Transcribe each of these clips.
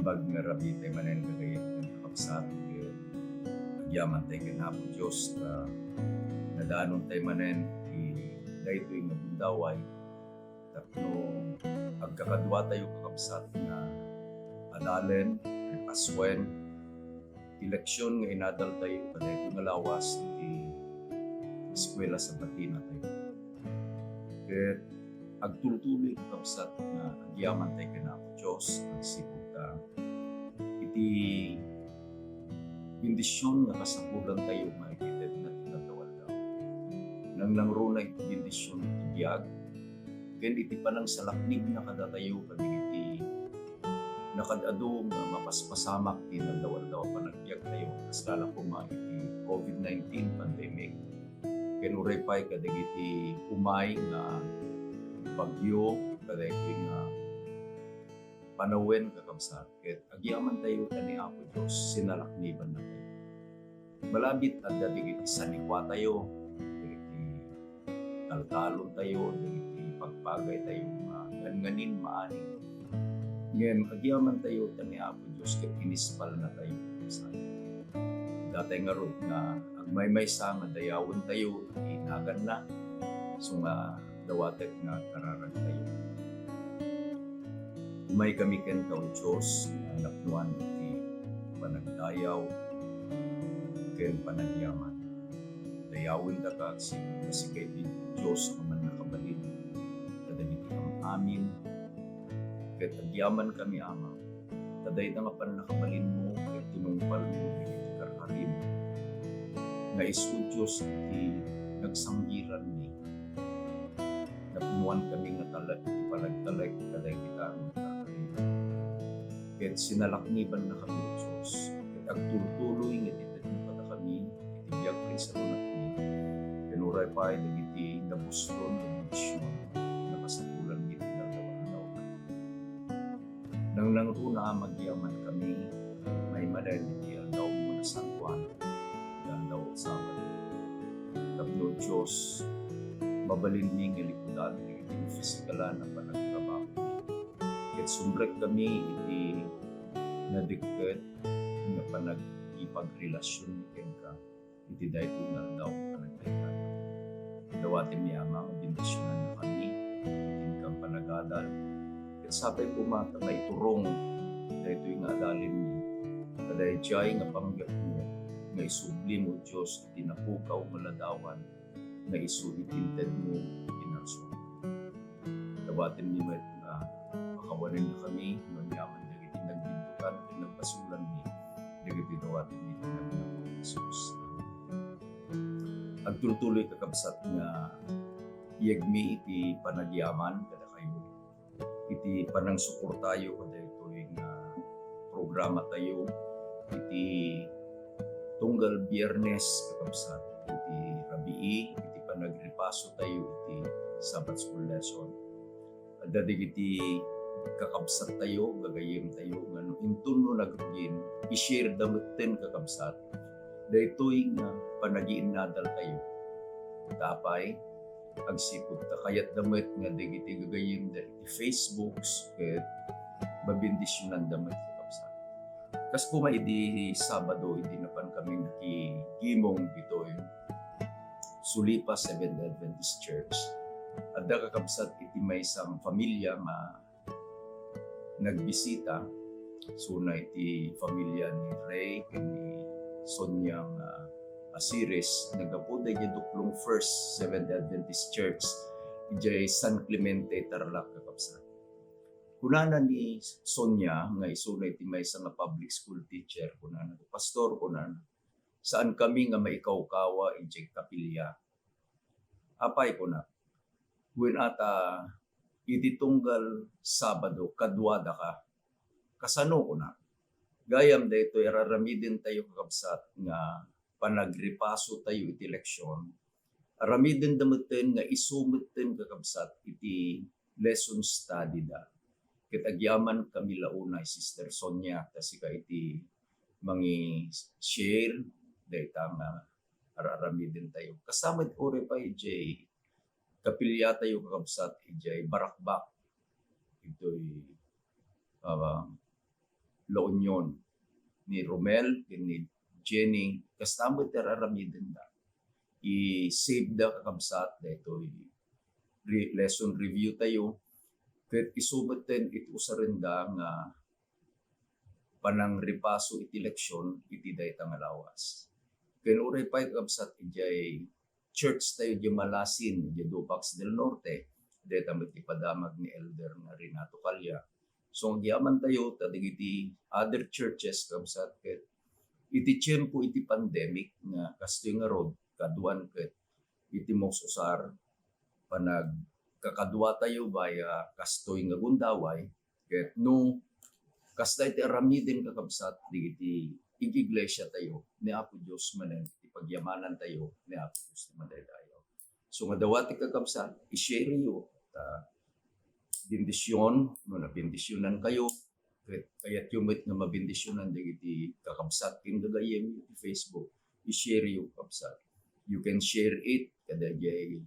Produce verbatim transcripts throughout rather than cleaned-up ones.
Magngarabitay manen, gagayyem ken kakabsat, ket agyamantay ken Apo Dios ta nadanontay manen ti daytoy nga gundaway tapno agkakaduatayo, kakabsat, nga adalen, repasuen ti leksion nga inadaltayo kadaytoy nga lawas ti Eskuela Sabatina tayo. Ket agtultuloy, kakabsat, nga agyamantay ken Apo Dios, agsipud ta iti bendision nga kasapulantayo nga itedna ti aldaw-aldaw. Nangnangruna iti bendision iti biag, ken iti panangsalaknibna kadatayo kadagiti nakaad-adu nga mapaspasamak ti aldaw-aldaw a panagbiagtayo, kasla la koma iti covid nineteen pandemic, ken uray pay kadagiti umay nga bagyo, kadagiti nga panawen, kakabsat, ket agyamantayo ta ni Apo Dios sinalaknibannatayo. Malabit adda dagiti sanikuatayo, dagiti taltalontayo, dagiti pagpagaytayo nga nganganin maani. Ngem agyamantayo ta ni Apo Dios ket inispalnatayo. Sa datay ngarud nga agmaymaysa nga dayawentayo ti naganna, so nga dawatek nga agkararagtayo. Umaykami kenka, O Dios, nga napnoan iti panagdayaw ken panagyaman. Dayawendaka agsipud ta sika iti Dios a mannakabalin kadagiti am-amin, ket agyamankami, Ama, ta dayta nga pannakabalinmo ket tinungpalmo dagiti karkarimo nga isu, Dios, ti nagsanggiranmi. Napnoankami nga talek ti panagtalek kadagita nga karkarimo. Ket sinalaknibannakami, O Dios, ket agtultuloy nga itedmo kadakami iti biag nga isalunatmi, ken uray pay dagiti nabuslon nga bendision nga kasapulanmi iti aldaw-aldaw. Nangnangruna a magyamankami, maimanen iti aldawmo a nasantoan, iti aldaw a Sabado. Tapno, Dios, mabalinmi nga likudan dagiti fisikalan a panagtrabaho. Ket sumrekkami iti nadikket nga panagkipagrelasionmi kenka iti daytoy nga aldaw a panagdaydayaw. Dawatenmi, Ama, nga bendisionannakami iti inkam panagadal. Ket sapay koma ta maiturong daytoy nga adalenmi kadaydiay nga panggepmo nga isublimo, Dios, iti napukaw nga ladawan nga isu iti intedmo iti narsuam. Dawatenmi met nga pakawanennakami no aniaman dagiti nagbintutan ken nagbasolanmi dagiti dawatenmi iti naganmo, Jesus. Agtultuloy, kakabsat, nga iyegmi iti panagyaman kadakayo, iti panangsuportayo kadaytoy nga programatayo iti tunggal Biyernes, kakabsat, iti rabii, iti panagripasotayo iti Sabbath School lesson. Adda dagiti kakabsattayo, gagayyemtayo, nga no inton no nagrugin, i-share da metten, kakabsat, daytoy nga panagiinnadaltayo. Ta apay, agsipud ta kayatda met nga dagiti gagayyemda iti Facebooks ket mabendisionanda met, kakabsat. Kas koma idi Sabado, idi napankami nakigimong ditoy Sulipa Seventh Adventist Church, adda, kakabsat, iti maysa nga familia nga nagbisita. Isuna iti familia ni Ray ken ni Sonia nga Asiris, naggapu daydiay Duklong First Seventh Adventist Church idiay San Clemente, Tarlac, kakabsat. Kunana ni Sonia nga isuna iti maysa nga public school teacher, kunana, "Pastor," kunana, "saankami nga maikawkawa idiay kapilya." "Apay," kunak, "wen ata iti tunggal Sabado, kaduadaka." "Kasano?" kunak. Gayam daytoy ar-aramidentayo, kakabsat, nga panagripasotayo iti leksion. Aramidenda metten nga isu metten, kakabsat, iti lesson study da. Ket agyamankami la unay, Sister Sonia, ta sika iti mangi-share dayta nga ar-aramidentayo. Kasta met uray pay idiay kapilyatayo, kakabsat, idiay Barakbak, ditoy, ah, La Union, ni Romel ken ni Jenny, kasta met ti ar-aramidenda. I-save da, kakabsat, daytoy re-, lesson review tayo, ket isu metten iti usarenda nga panangripaso iti leksion iti dayta nga lawas. Ken uray pay, kakabsat, idiay church tayo di Malasin, di Dupax del Norte, dayta met ti padamag ni Elder nga Renato Calia. So, agyaman tayo ta dagiti other churches, kabsat, ket iti tiempo iti pandemic nga kastoy ngarud, kaduan ket iti maus-usar, panagkakadua tayo via kastoy nga gundaway, ket no kasta iti aramiden, kakabsat, dagiti ig-iglesia tayo ni Apo Dios manen iti pagyamanan tayo ni Apo Dios ti madaydayaw. So, nga dawati, kakabsat, i-share yo ta bendision, no nabendisionan kayo, ket kayatyo met nga mabendisionan dagiti kakabsat ken gagayyem iti Facebook, i-share yo, kabsat. You can share it kadagiti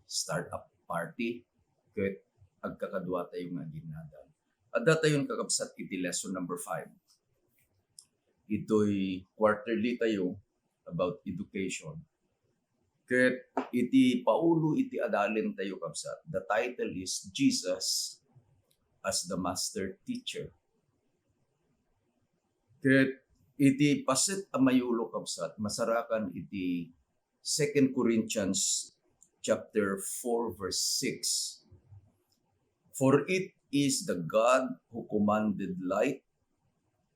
startup party, ket agkakadua tayo nga aginnadal. Adda tayon, kakabsat, iti lesson number five. Itoy quarterly tayo about education. Ket iti paulo iti adalen tayo, kabsat, the title is Jesus as the Master Teacher. Ket iti paset a mayulo, kabsat, masarakan iti Second Corinthians chapter four, verse six. "For it is the God who commanded light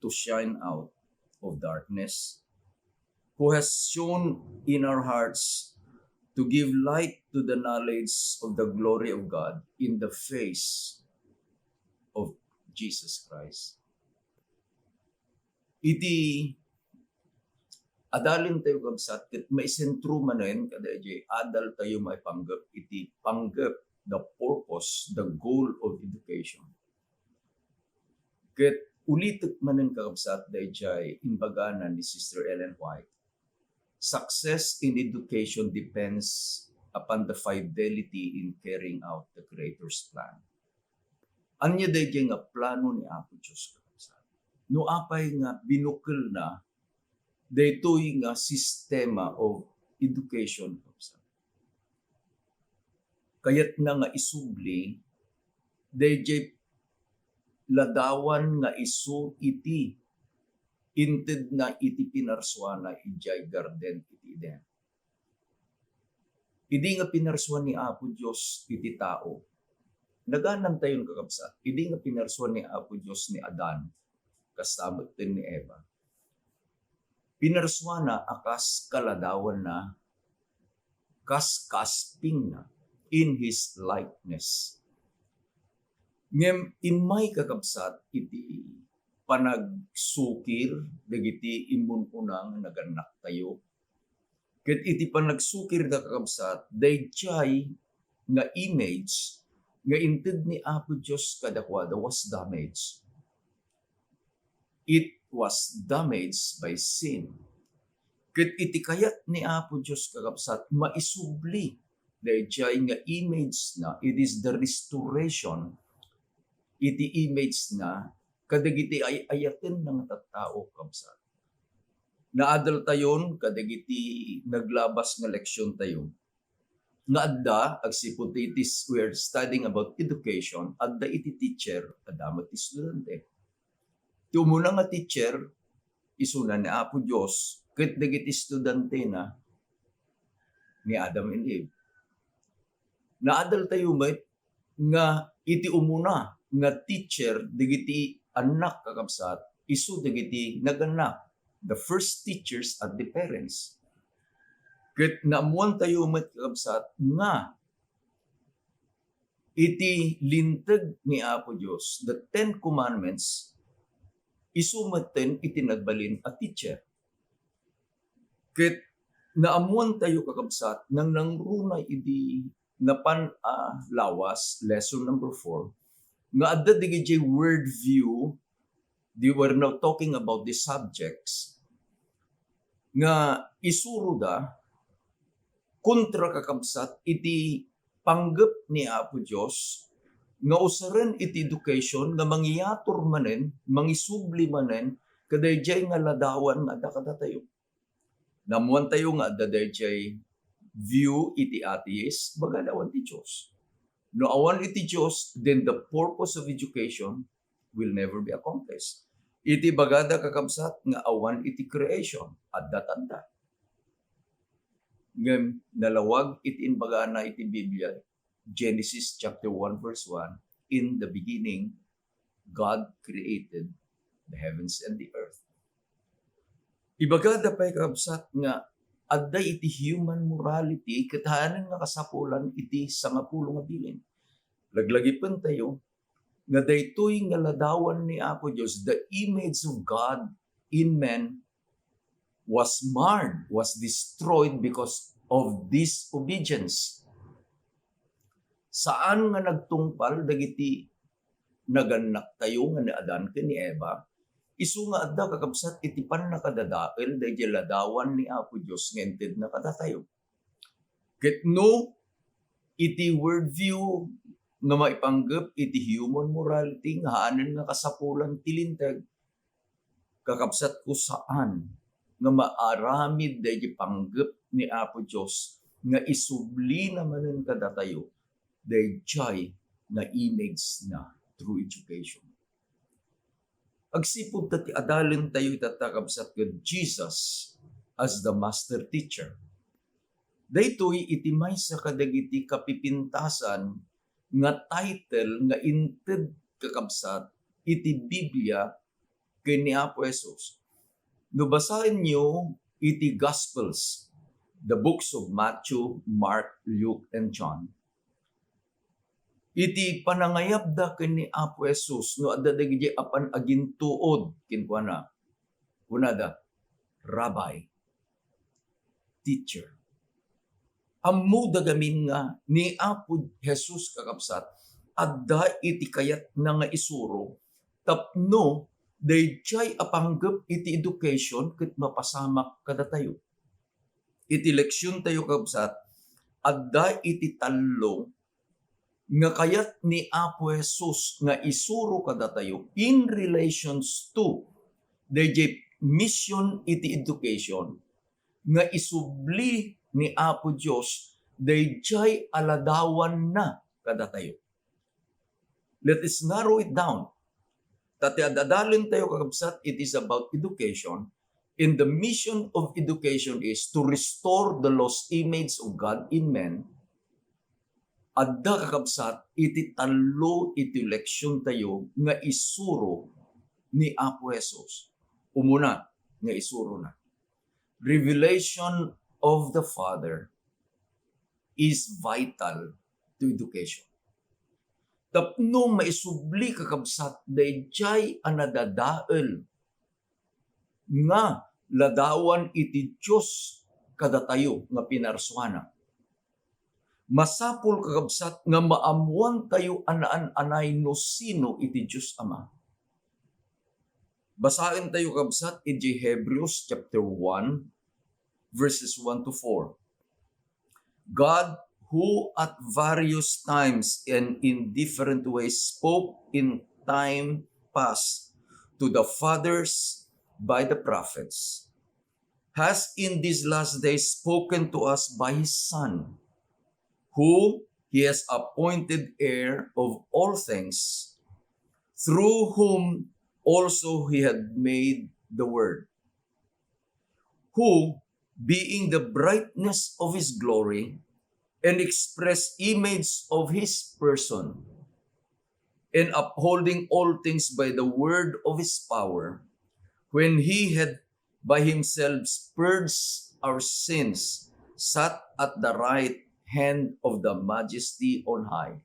to shine out of darkness, who has shone in our hearts to give light to the knowledge of the glory of God in the face of Jesus Christ." Iti adalen tayo, kabsat, ket maisentro manen kadaydiay adal tayo maipanggep iti panggep, the purpose, the goal of education. Ket ulitek manen, kakabsat, daydiay imbagana ni Sister Ellen White, "Success in education depends upon the fidelity in carrying out the Creator's plan." Ania daydiay nga plano ni Apo Dios, kakabsat? No apay nga binukelna daytoy nga sistema of education, kabsat, kayatna nga isubli daydiay ladawan nga isu iti intedna iti pinarsuana idiay garden iti Eden. Idi nga pinarsua ni Apo Dios iti tao, naganantayon, kakabsat, idi nga pinarsua ni Apo Dios ni Adan, kasta met ken ni Eva, pinarsuana a kas kaladawanna, kas kaaspingna, in his likeness. Ngem immay, kakabsat, iti panagsukir dagiti immun-una nga nagannaktayo, ket iti panagsukirda, kakabsat, daydiay nga image nga inted ni Apo Dios kadakuada was damaged. It was damaged by sin. Ket iti kayat ni Apo Dios, kakabsat, maisubli daydiay nga image na, it is the restoration iti image na kadagiti ay-ayatenna nga tattao, kabsat. Naadaltayon kadagiti naglabas nga leksiontayo nga adda, agsipud iti s-, we are studying about education, adda iti teacher, adda met ti estudiante. Ti umuna nga teacher, isuna ni Apo Dios, ket dagiti estudiantena ni Adam and Eve. Naadaltayo met nga iti umuna nga teacher dagiti annak, kakabsat, isu dagiti nagannak. The first teachers are the parents. Ket naammuantayo met, kakabsat, nga iti linteg ni Apo Dios, the Ten Commandments, isu metten iti nagbalin a teacher. Ket naammuantayo, kakabsat, nangnangruna idi napan a lawas, lesson number four, nga adda dagiti world view, they were now talking about the subjects, nga isuroda kontra, kakabsat, iti panggep ni Apo Dios nga usaren iti education nga mangiyatur manen, mangisubli manen kadaydiay nga ladawan nga adda kadatayo. Naammoantayo nga adda daydiay view iti atheist, bagada awan ti Dios. No awan iti Dios, then the purpose of education will never be accomplished. Iti bagada, kakabsat, nga awan iti creation, adda tanda. Ngem nalawag iti imbagana iti Biblia, Genesis chapter one verse one, "In the beginning, God created the heavens and the earth." Ibagada pay, kakabsat, nga adda iti human morality ket haanna nga kasapulan iti sangapulo nga bilin. Laglagipentayo nga daytoy nga ladawan ni Apo Dios, the image of God in man, was marred, was destroyed because of disobedience. Saan nga nagtungpal dagiti nagannaktayo nga ni Adan ken ni Eva, isu nga adda, kakabsat, iti pannakadadael daydiay ladawan ni Apo Dios nga intedna kadatayo. Ket no iti worldview nga maipanggep iti human morality nga haanna nga kasapulan ti Linteg, kakabsatko, saan nga maaramid daydiay panggep ni Apo Dios nga isublina manen kadatayo daydiay nga image na through education. Agsipud ta ti adalentayo ita, kakabsat, ket Jesus as the master teacher. Daytoy iti maysa kadagiti kapipintasan nga title nga inted, kakabsat, iti Biblia ken ni Apo Jesus. No basaenyo iti Gospels, the books of Matthew, Mark, Luke, and John, iti panangayabda ken ni Apo Jesus no adda dagiti apan agintuod kenkuana, kunada, "Rabbi, teacher." Ammoda gamin nga ni Apo Jesus, kakabsat, adda iti kayatna nga isuro tapno daydiay a panggep iti education ket mapasamak kadatayo. Iti leksiontayo, kabsat, adda iti tallo nga kayat ni Apo Jesus nga isuro kadatayo in relations to dayjay mission iti education nga isubli ni Apo Dios dayjay a ladawanna kadatayo. Let us narrow it down. Ta ti ad-adalentayo, kakabsat, it is about education. And the mission of education is to restore the lost image of God in men. Adda, kakabsat, iti tallo iti leksiontayo nga isuro ni Apo Jesus. Umuna nga isurona, revelation of the Father is vital to education. Tapno maisubli, kakabsat, dayjay a nadadael nga ladawan iti Dios kadatayo nga pinarsuana. Masapul, kakabsat, nga maammoantayo a naan-anay no sino iti Dios Ama. Basaentayo, kabsat, iti Hebrews chapter one, verses one to four. God, who at various times and in different ways spoke in time past to the fathers by the prophets, has in these last days spoken to us by his Son, who he has appointed heir of all things, through whom also he had made the world, who, being the brightness of his glory and express image of his person, and upholding all things by the word of his power, when he had by himself purged our sins, sat at the right hand of the Majesty on high.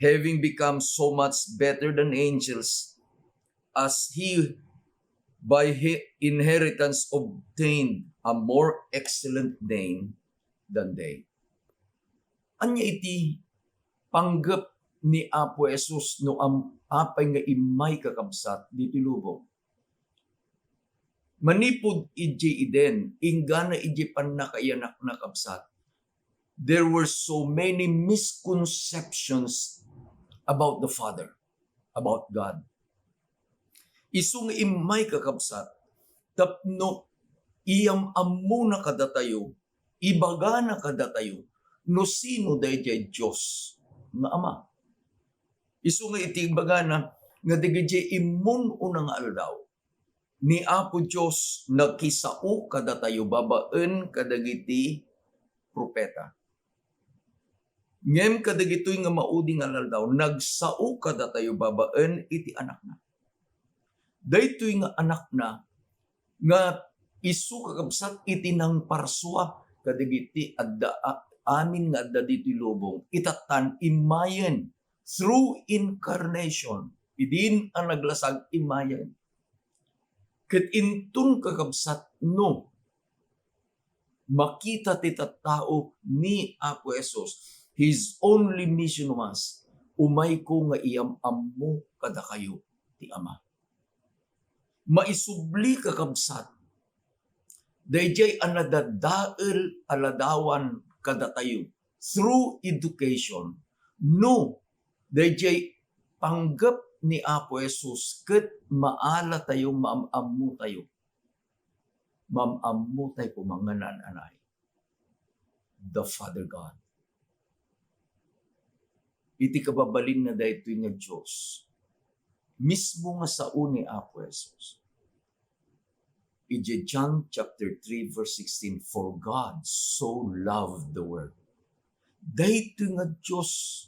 Having become so much better than angels, as he by hi-, inheritance obtained a more excellent name than they. Ania iti panggep ni Apo Jesus no am-, apay nga immay, kakabsat, ditoy lubong? Manipud idiay Eden, inggana idiay pannakaiyanakna, kabsat, there were so many misconceptions about the Father, about God. Isu nga immay, kakabsat, tapno iyam-ammona kadatayo, ibagana kadatayo no sino daydiay Dios nga Ama. Isu nga iti ibagana nga dagiti immun-una nga aldaw, ni Apo Dios nakisao kadatayo babaen kadagiti propeta. Ngem kadagitoy nga maudi nga aldaw, nagsao kadatayo babaen iti Anakna. Daytoy nga Anakna nga isu, kakabsat, iti nangparsua kadagiti adda a-, amin nga adda ditoy lubong, itattan immayen through incarnation. Idin a naglasag immayen. Ket inton, kakabsat, no makita ti tattao ni Apo Jesus, his only mission was, "Umayko nga iyam-ammo kadakayo ti Ama." Maisubli, kakabsat, daydiay a nadadael a ladawan kadatayo through education, no daydiay panggep ni Apo Jesus ket maalatayo, maam-ammotayo. Maam-ammotayo koma nga naan-anay the Father God. Iti kababalinna, daytoy nga Dios mismo nga sao ni Apo Jesus. Idiay John chapter three, verse sixteen, "For God so loved the world." Daytoy nga Dios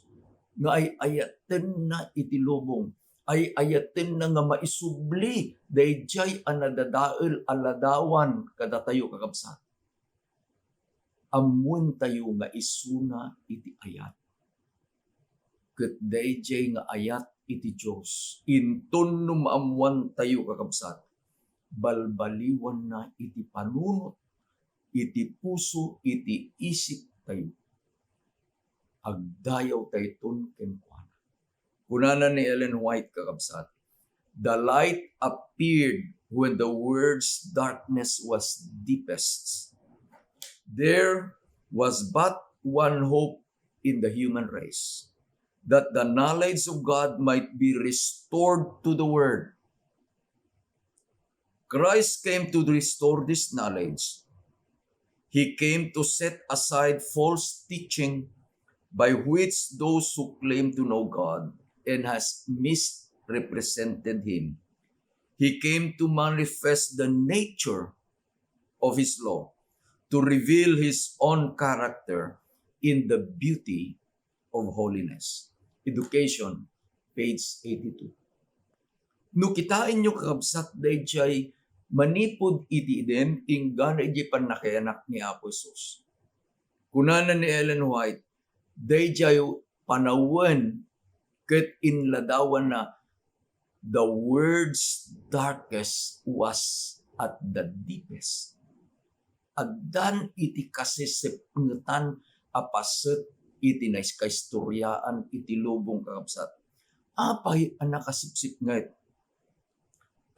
nga ay-ayatenna iti lubong, ay-ayatenna nga maisubli daydiay a nadadael a ladawan kadatayo, kakabsat. Ammoentayo nga isuna iti ayat. Ket daydiay nga ayat iti Dios, inton no maammoantayo, kakabsat, balbaliwanna iti panunot, iti puso, iti isiptayo. Agdayawtayton kenkuana. Kunana ni Ellen White, kakabsat, "The light appeared when the world's darkness was deepest. There was but one hope in the human race, that the knowledge of God might be restored to the world." Christ came to restore this knowledge. He came to set aside false teaching by which those who claim to know God and has misrepresented him. He came to manifest the nature of his law, to reveal his own character in the beauty of holiness. Education, page eighty-two. No kitaenyo, kakabsat, daydiay manipud idi idem inggana idiay pannakayanak ni Apo Jesus. Kunana ni Ellen White, daydiay panawen ket inladawanna, "The world's darkest was at the deepest." Addan iti kasisipngetan a paset iti nais-, kaistoriaan iti lubong, kakabsat. Apay a nakasipsipnget?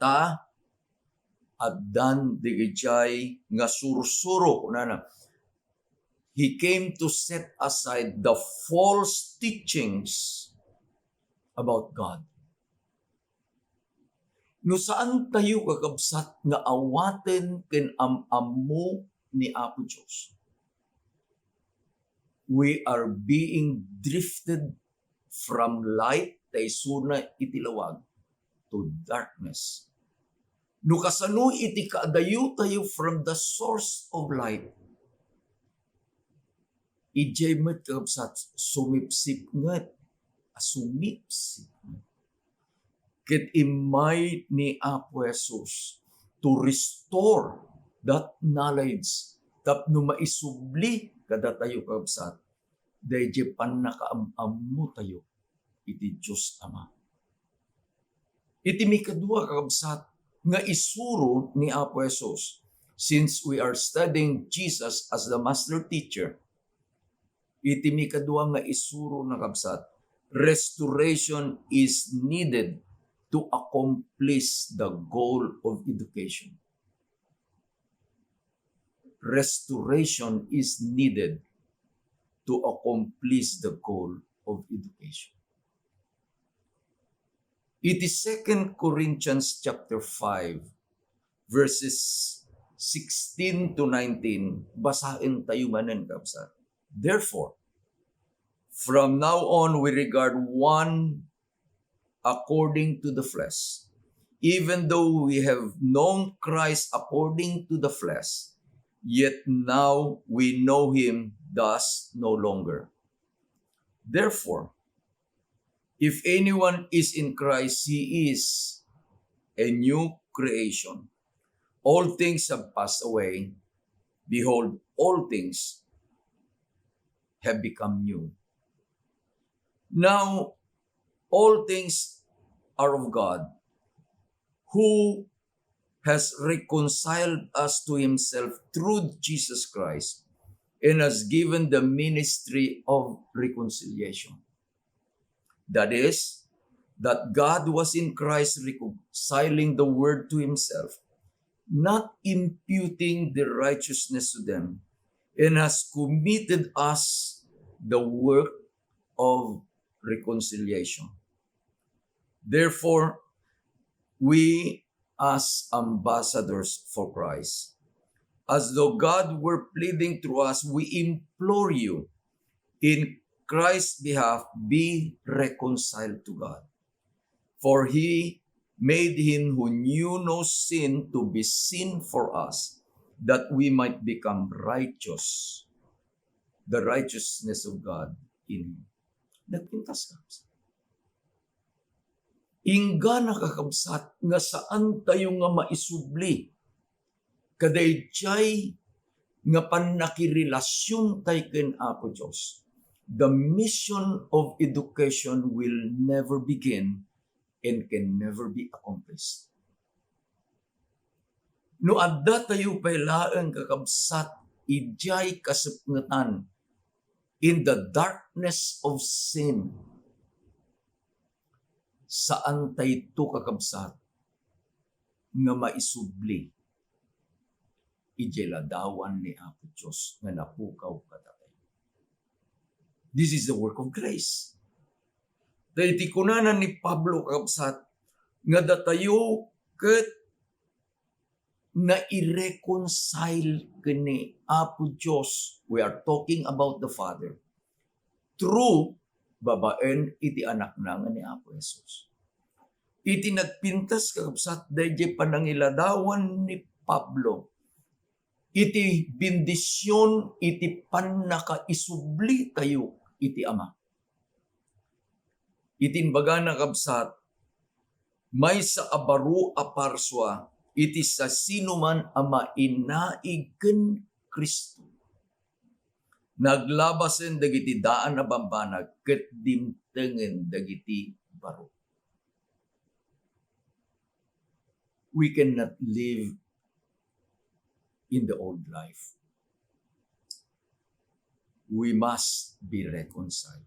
Ta addan dagijay nga sursuro, kunana, "He came to set aside the false teachings about God." No saantayo, kakabsat, nga awaten ken am-ammo ni Apo Dios, we are being drifted from light, ta isuna iti lawag, to darkness. No kasano iti kaadayotayo from the source of light, idiay met, kakabsat, sumipsipnget, a sumipsipnget. Ket immay ni Apo Jesus to restore that knowledge tapno maisubli kadatayo, kakabsat, daydiay pannakaam-ammotayo iti Dios Ama. Iti mikadua, kakabsat, nga isuro ni Apo Jesus, since we are studying Jesus as the master teacher, iti mikadua nga isuro, kakabsat, restoration is needed to accomplish the goal of education. Restoration is needed to accomplish the goal of education. Iti Second Corinthians chapter five, verses sixteen to nineteen, basaentayo manen, kabsat. Therefore, from now on we regard one according to the flesh. Even though we have known Christ according to the flesh, yet now we know him thus no longer. Therefore, if anyone is in Christ, he is a new creation. All things have passed away. Behold, all things have become new. Now, all things are of God, who has reconciled us to himself through Jesus Christ and has given the ministry of reconciliation. That is, that God was in Christ reconciling the world to himself, not imputing their righteousness to them, and has committed us the work of reconciliation. Therefore, we as ambassadors for Christ, as though God were pleading through us, we implore you, in Christ's behalf, be reconciled to God. For he made him who knew no sin to be sin for us, that we might become righteous, the righteousness of God in him. Nagpintas ka. Inggana, kakabsat, nga saantayo nga maisubli kadaydiay nga pannakirelasiontay ken Apo Dios. The mission of education will never begin and can never be accomplished. No adda tayo pay laeng, kakabsat, idiay kasepngetan, in the darkness of sin, saan tayto, kakabsat, nga maisubli idiay ladawan ni Apo Dios nga napukaw kadatayo. This is the work of grace. Daydi kunana ni Pablo, kakabsat, nga datayo ket naireconcile ken ni Apo Dios. We are talking about the Father. Through, babaen iti Anakna nga ni Apo Jesus. Iti nagpintas, kakabsat, daydiay panangiladawan ni Pablo iti bendision iti pannakaisubli tayo iti Ama. Iti imbagana, kabsat, maysa a baro a parsua iti sasinoman a mainaig ken Cristo. Naglabasen dagiti daan a bambanag ket dimtengen dagiti baro. We cannot live in the old life. We must be reconciled.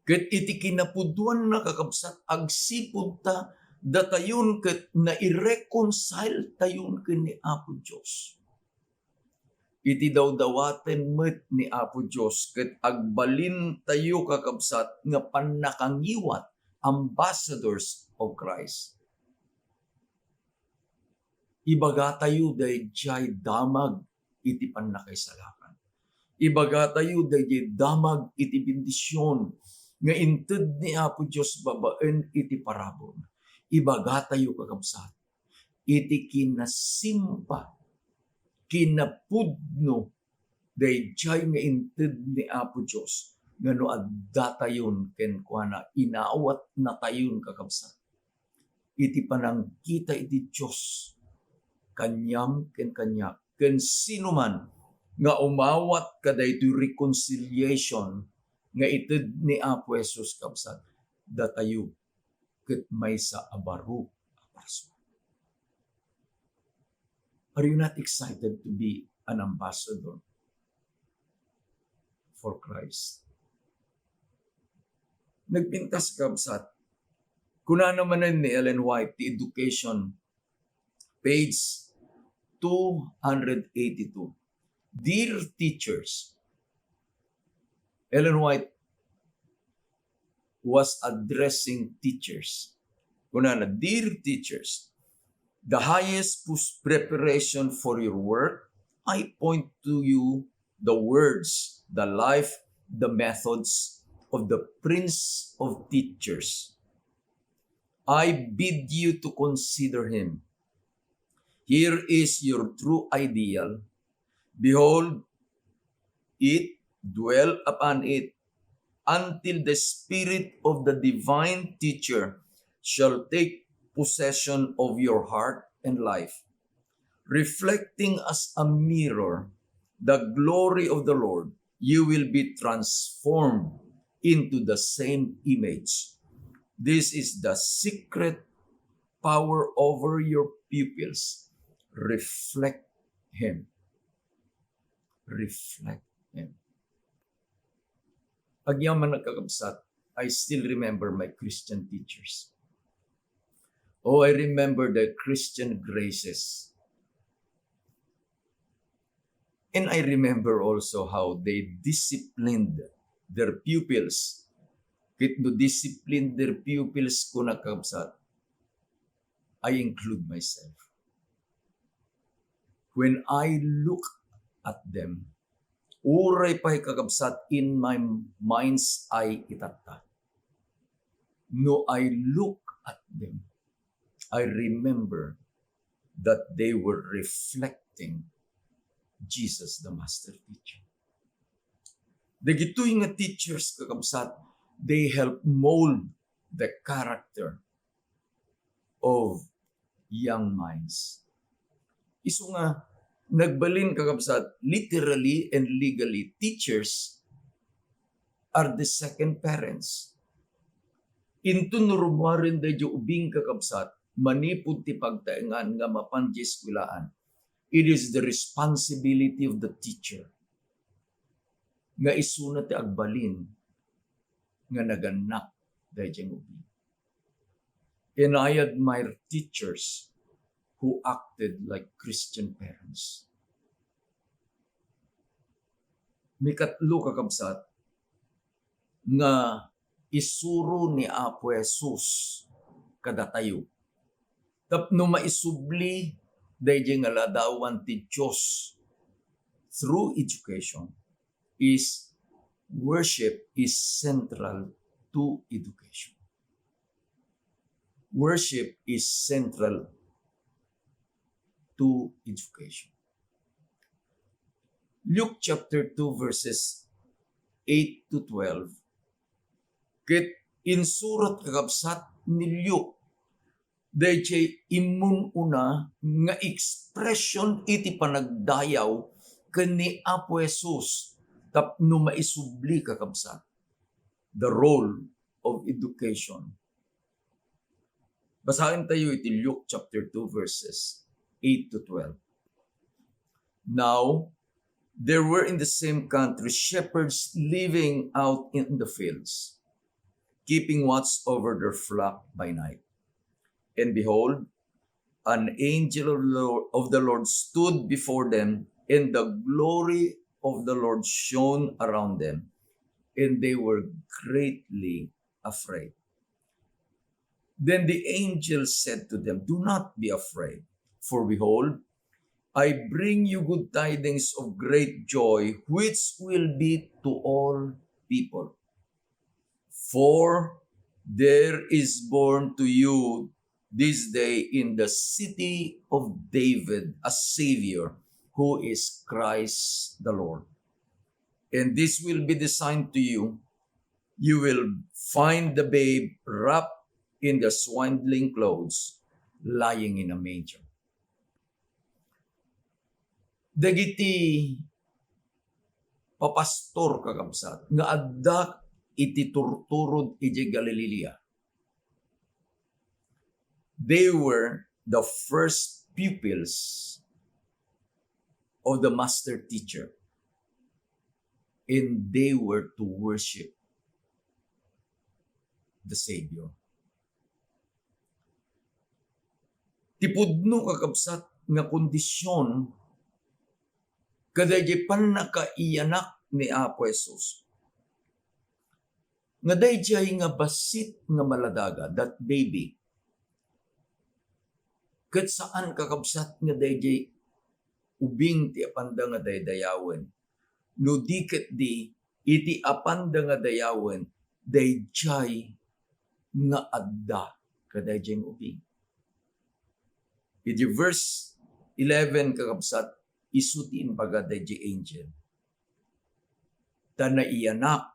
Ket iti kinapudnoanna, kakabsat, agsipud ta datayon ket naireconcile tayon ken ni Apo Dios. Iti dawdawaten met ni Apo Dios ket agbalintayo, kakabsat, nga pannakangiwat, ambassadors of Christ. Ibagatayo daydiay damag iti pannakaisalakan. Ibagatayo daydiay damag iti bendision nga inted ni Apo Dios babaen iti paraburna. Ibagatayo, kakabsat, iti kinasimpa, kinapudno daydiay nga inted ni Apo Dios nga no addatayon kenkuana, inawatnatayon, kakabsat, iti panangkita iti Dios kaniam ken kaniak, ken sinuman nga umawat kadaytoy reconciliation nga ited ni Apo Jesus, kabsat, datayo ket maysa a baro a parsua. Are you not excited to be an ambassador for Christ? Nagpintas, kabsat. Kunana manen ni Ellen White, ti Education, page two hundred eighty-two. Dear teachers, Ellen White, was addressing teachers. Kunana, "Dear teachers, the highest pus-, preparation for your work, I point to you the words, the life, the methods of the Prince of Teachers. I bid you to consider him. Here is your true ideal. Behold it, dwell upon it, until the Spirit of the divine teacher shall take possession of your heart and life. Reflecting as a mirror the glory of the Lord, you will be transformed into the same image. This is the secret power over your pupils. Reflect Him." Reflect Him. Agyaman a kakabsat, I still remember my Christian teachers. Oh, I remember their Christian graces. And I remember also how they disciplined their pupils. Ket no disciplined their pupils, kuna, kakabsat, I include myself. When I look at them, uray pay, kakabsat, in my mind's eye itatta. No, I look at them, I remember that they were reflecting Jesus, the master teacher. Dagitoy nga teachers, kakabsat, they help mold the character of young minds. Isu nga, nagbalin, kakabsat, literally and legally, teachers are the second parents. Inton rummuaren daydiay ubing, kakabsat, manipud ti pagtaengan nga mapan diay eskuelaan, it is the responsibility of the teacher nga isuna ti agbalin nga nagannak daydiay ubing. And I admire teachers who acted like Christian parents. Mikatlo, kakabsat, nga isuro ni Apo Jesus kadatayo tapno maisubli daydiay nga ladawan ti Dios through education is worship is central to education. Worship is central to education. Luke chapter two, verses eight to twelve, ket insurat, kakabsat, ni Luke daydiay immun-una nga expression iti panagdayaw ken ni Apo Jesus tapno maisubli, kakabsat, the role of education. Basaentayo iti Luke chapter two, verses eight to twelve. Now, there were in the same country shepherds living out in the fields, keeping watch over their flock by night. And behold, an angel of the Lord, of the Lord stood before them, and the glory of the Lord shone around them, and they were greatly afraid. Then the angel said to them, "Do not be afraid, for behold, I bring you good tidings of great joy, which will be to all people. For there is born to you this day in the city of David a Savior, who is Christ the Lord. And this will be the sign to you: you will find the babe wrapped in the swaddling clothes, lying in a manger." Dagiti papastor, kakabsat, nga adda iti turturod idiay Galilea, they were the first pupils of the master teacher, and they were to worship the Savior. Ti pudno, kakabsat, nga kondision kadaydi pannakaiyanak ni Apo Jesus, nga daydiay nga bassit nga maladaga, that baby, ket saan, kakabsat, nga daydiay ubing ti apanda nga daydayawen, no di ketdi iti apanda nga dayawen, daydiay nga adda kadaydiay nga ubing. Iti verse eleven, kakabsat, isu ti imbaga daydiay angel, ta naiyanak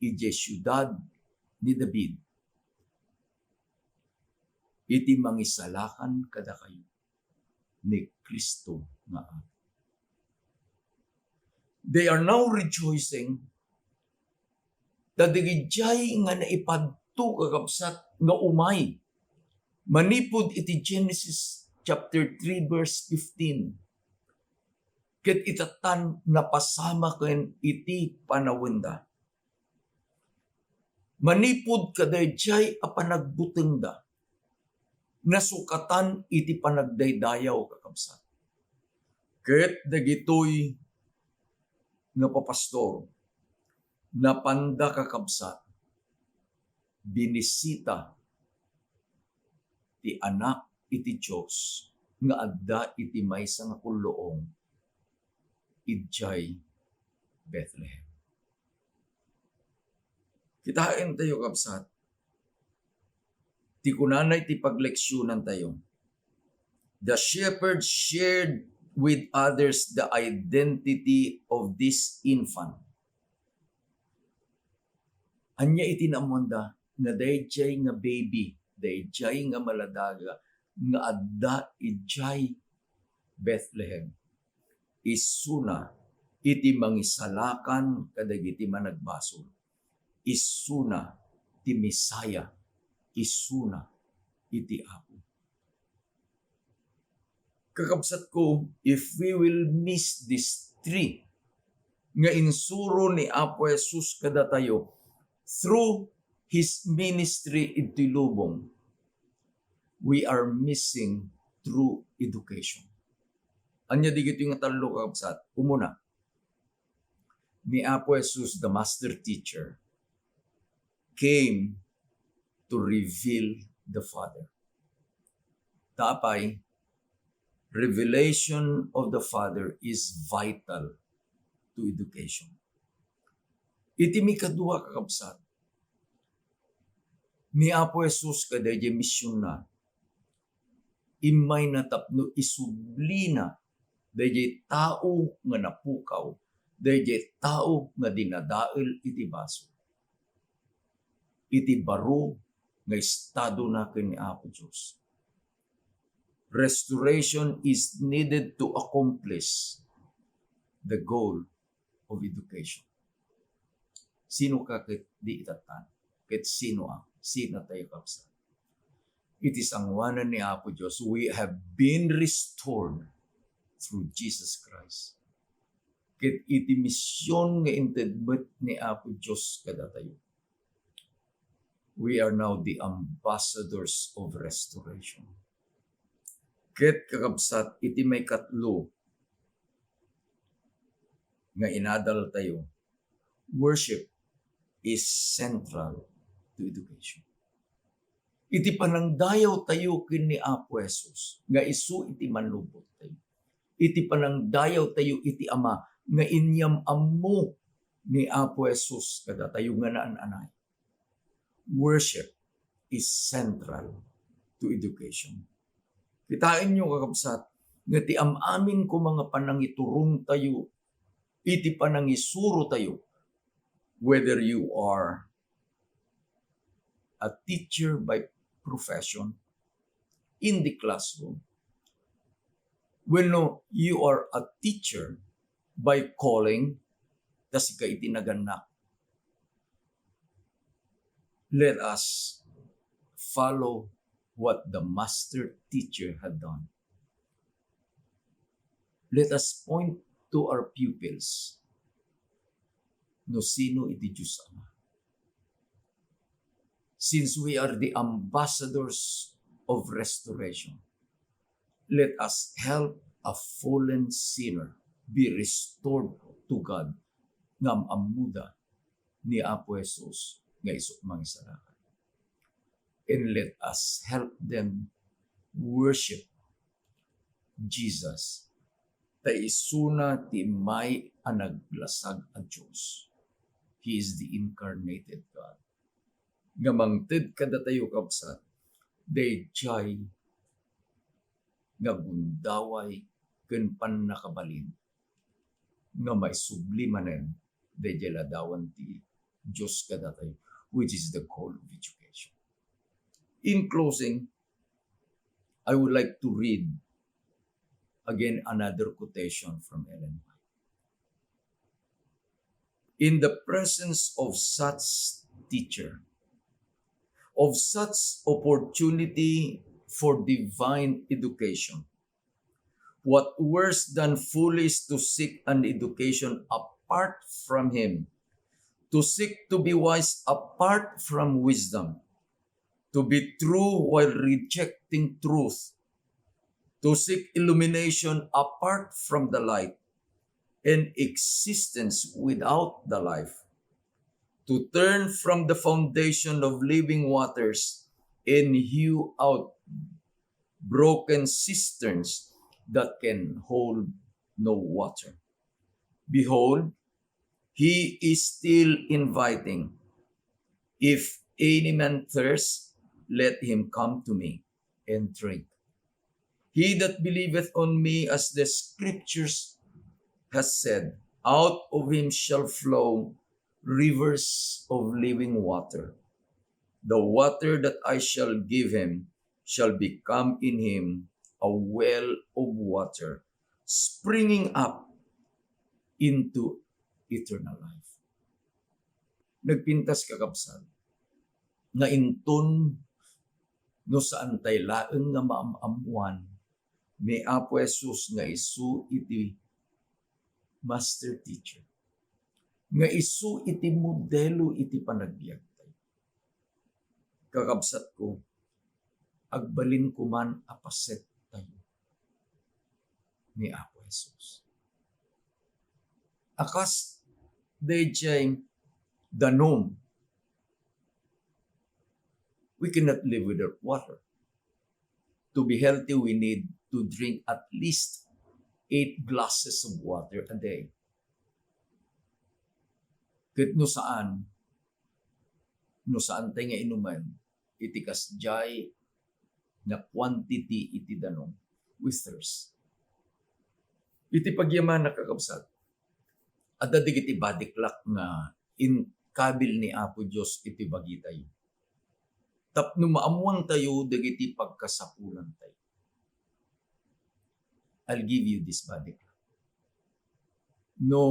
idiay siudad ni David iti mangisalakan kadakayo ni Cristo nga Apo. They are now rejoicing ta dagijay nga naipadto, kakabsat, nga umay manipud iti Genesis chapter three, verse fifteen, ket itattan napasamaken iti panawenda. Manipud kadaydiay a panagbutengda, nasukatan iti panagdaydayaw, kakabsat. Ket dagitoy nga papastor, napanda, kakabsat, binisita ti Anak iti Dios nga adda iti maysa nga kulluong idiay Bethlehem. Kitaentayo, kabsat, ti kunana iti pagleksionantayo, "The shepherds shared with others the identity of this infant." Ania iti naammoanda nga daydiay nga baby, daydiay nga maladaga nga adda idiay Bethlehem, isuna iti mangisalakan kadagiti managbasol, isuna ti Messiah, isuna iti Apo. Kakabsatko, if we will miss these three nga insuro ni Apo Jesus kadatayo through his ministry iti lubong, we are missing true education. Ania dagitoy nga tallo, kakabsat? Umuna, ni Apo Jesus, the master teacher, came to reveal the Father. Ta apay, revelation of the Father is vital to education. Iti mikadua, kakabsat, ni Apo Jesus kadaydiay missionna, immayna tapno isublina daydiay tao nga napukaw, daydiay tao nga dinadael iti basol, iti baro nga estadona ken ni Apo Dios. Restoration is needed to accomplish the goal of education. Sino ka ket di itattan? Ket sino a? Sino tayo, kabsat? Iti sangoanan ni Apo Dios, we have been restored through Jesus Christ. Ket iti mision nga inted met ni Apo Dios kadatayo, we are now the ambassadors of restoration. Ket, kakabsat, iti maikatlo nga inadal tayo, worship is central to education. Iti panangdayaw tayo ken ni Apo Jesus nga isu iti mannubbot tayo, iti panangdayaw tayo iti Ama nga inyam-ammo ni Apo Jesus kadatayo nga naan-anay. Worship is central to education. Kitaenyo, kakabsat, nga ti am-amin koma nga panangiturong tayo, iti panangisuro tayo, whether you are a teacher by profession in the classroom, wenno you are a teacher by calling, ta sika iti nagannak, let us follow what the master teacher had done. Let us point to our pupils no sino iti Dios Ama. Since we are the ambassadors of restoration, let us help a fallen sinner be restored to God nga am-ammoda ni Apo Jesus nga isu mangisalakan. And let us help them worship Jesus. Ta isuna ti immay a naglasag a Dios. He is the incarnated God. Nga mangted kadatayo, kabsat, daydiay nga gundaway ken pannakabalin nga maisubli manen daydiay ladawan ti Dios kadatayo, which is the call of education. In closing, I would like to read again another quotation from Ellen White. In the presence of such teacher, of such opportunity for divine education, what worse than foolish to seek an education apart from him, to seek to be wise apart from wisdom, to be true while rejecting truth, to seek illumination apart from the light, and existence without the life, to turn from the foundation of living waters and hew out broken cisterns that can hold no water. Behold, he is still inviting. If any man thirst, let him come to me and drink. He that believeth on me, as the scriptures has said, out of him shall flow rivers of living water. The water that I shall give him shall become in him a well of water springing up into eternal life. Nagpintas, kakabsat, nga inton no saan tay laeng nga maam-ammuan ni Apo Jesus nga isu iti master teacher, nga isu iti modelo iti panagbiagtayo. Kakabsatko, agbalin koman a paset tayo ni Apo Jesus. A kas daydiay danum, we cannot live without water. To be healthy, we need to drink at least eight glasses of water a day. Ket no saan, no saan tay nga inumen iti kasdiay nga quantity iti danum, we thirst. Iti pagyamanak, kakabsat, adda dagiti body clock nga inkabil ni Apo Dios iti bagitayo tapno maammuantayo dagiti pagkasapulantayo. I'll give you this body clock. No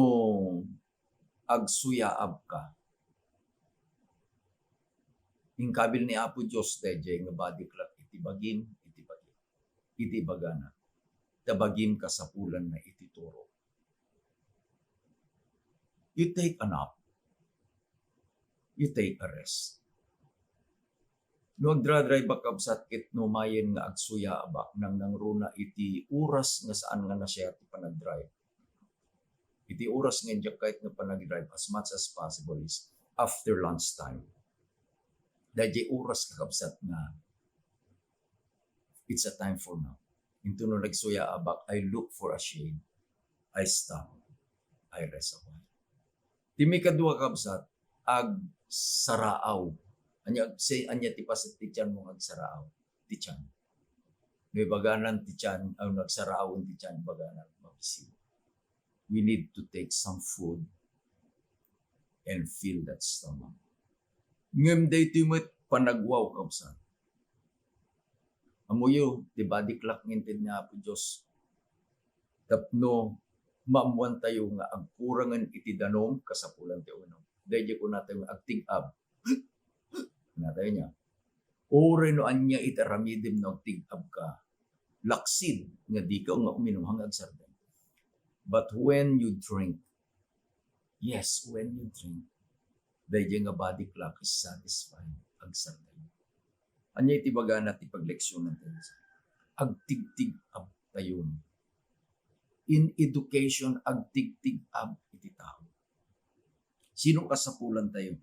agsuyaabka, inkabil ni Apo Dios daydiay nga body clock iti bagim, iti bagim, iti ibagana. Ta bagim kasapulanna iti turo. You take a nap. You take a rest. No agdra-drive-ak, kabsat, ket no mayen nga agsuyaabak, nangnangruna iti oras nga saan nga nasiar ti panagdrive. Iti oras nga diak kayat nga panagdrive, as much as possible, is after lunch time. Daydiay oras, kakabsat, nga it's a time for now. Inton no nagsuyaabak, I look for a shade. I stop. I rest a while. Ti maikadua, kabsat, agsaraaw. Ania, say, ania ti paset ti tianmo nga agsaraaw? Ti tian. No ibaganan ti tian, aw, nagsaraaw ti tian, ibaganan, mabisi. We need to take some food and fill that stomach. Ngem daytoy met panagwaw, kabsat. Ammoyo, ti body clock nga inted ni Apo Dios tapno maammuantayo nga agkurangen iti danum, kasapulan ti uminum. Daydiay kunatayo nga agtig-ab. Kunatayo nia. Uray no ania iti aramidem no agtig-abka, laksid nga dika nga uminum haan nga agsardeng. But when you drink, yes, when you drink, daydiay nga body clock is satisfied, agsardeng. Ania iti bagana ti pagleksionantayo? Agtigtig-abtayo. In education, agtigtig-ab iti tao. Sino kasapulantayo?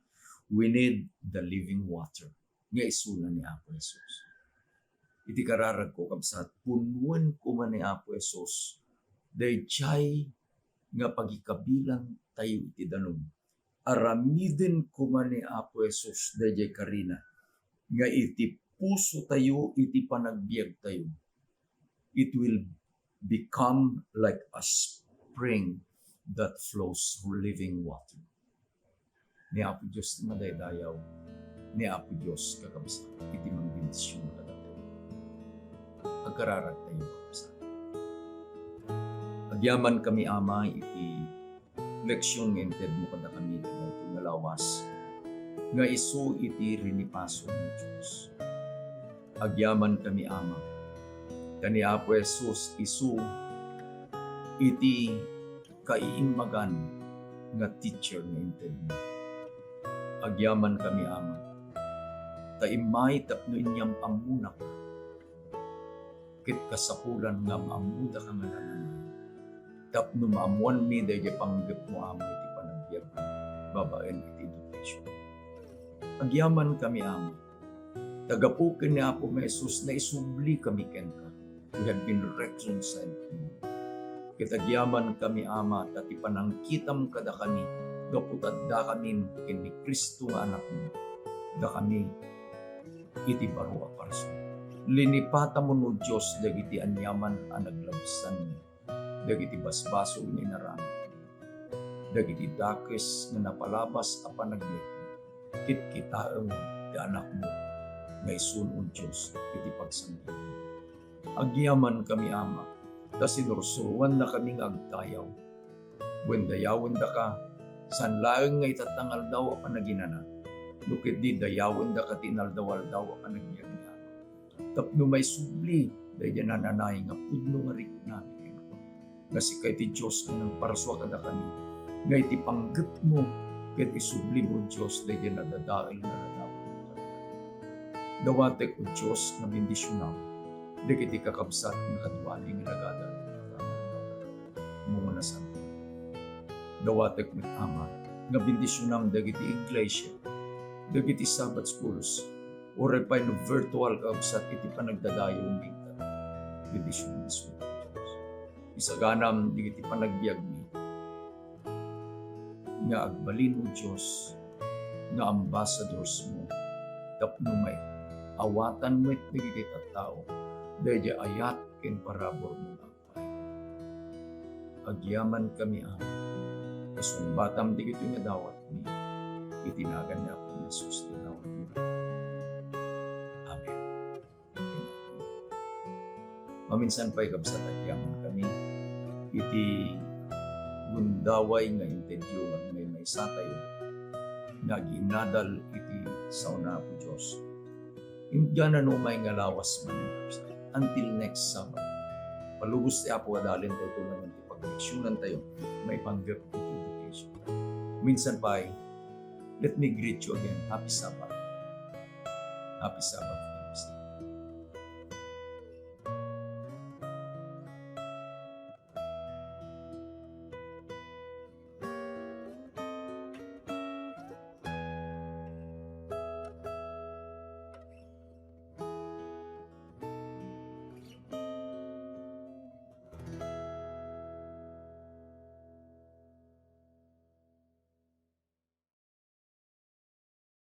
We need the living water nga isuna ni Apo Jesus. Iti kararagko, kabsat, punnoen koma ni Apo Jesus daydiay nga pagikabilang tayo iti danum. Aramiden koma ni Apo Jesus daydiay karina nga iti puso tayo, iti panagbiag tayo, it will become like a spring that flows living water. Ni Apo Dios ti madaydayaw, ni Apo Dios, kakabsat, iti mangbendision kadatayo. Agkararag tayo, kakabsat. Agyaman kami, Ama, iti leksion nga intedmo kadakami dagiti nga lawas nga isu iti rinipaso ni Dios. Agyaman kami, Ama, ta ni Apo Jesus isu iti kaiimmagan nga teacher nga intedmo. Agyaman kami, Ama, ta immay tapno inyam-ammonak, ket kasapulan nga maammoda ka nga nananay, tapno maammoanmi daydiay panggepmo, Ama, iti panagbiagmi babaen iti education. Agyaman kami, Ama, ta gapu ken ni Apo Jesus, naisubli kami kenka. We have been reconciled to you. Ket agyaman kami, Ama, ta ti panangkitam kadakami gapu ta addakami ken ni Cristo nga Anakmo, dakami iti baro a parsua. Linipatamon, O Dios, dagiti aniaman a naglabsanmi, dagiti basbasol nga inaramidmi, dagiti dakes nga napalabas a panagbiagmi, ket kitaem ti Anakmo nga isun, O Dios, iti pagsangitmo. Agyaman kami, Ama, ta sinursuroannakami nga agdayaw. Wen dayawendaka, saan laeng nga itatta nga aldaw a panaginana, no ketdi dayawendaka ti inaldaw-aldaw a panagbiagmi, Ama, tapno maisubli daydiay nananay nga pudno nga riknami kenka, nga sika iti Dios nga nangparsua kadakami, nga iti panggepmo ket isublim, O Dios, daydiay nadadael nga radaw. Dawatek, O Dios, nga bendisionam dagiti kakabsat nga kadwami nga nagadal iti pagkaammoan. Dawatek met, Ama, nga bendisionam dagiti iglesia, dagiti Sabbath schools, uray pay no virtual, kakabsat, iti panagdadayo nga ita. Bendisionam isu, Dios. Isaganam dagiti panagbiagmi nga agbalin, O Dios, nga ambassadors mo tapno maawatan met dagiti tattao daydiay ayat ken parabur mo nga agpaay. Agyaman kami, Ama, ta sungbatam dagitoy nga dawatmi. Iti nagan ni Apo Jesus ti dawatmi. Amen. Maminsan pay, kabsat, agyaman kami iti gundaway nga intedyo nga agmaymaysa tayo nga aginadal iti sao ni Apo Dios. Ingganano umay nga lawas manen, kabsat. Until next Sabbath. Palubos ti Apo, adalen tayo, tulangen ti pagleksionan tayo maipanggep iti education. Minsan pay, let me greet you again. Happy Sabbath. Happy Sabbath.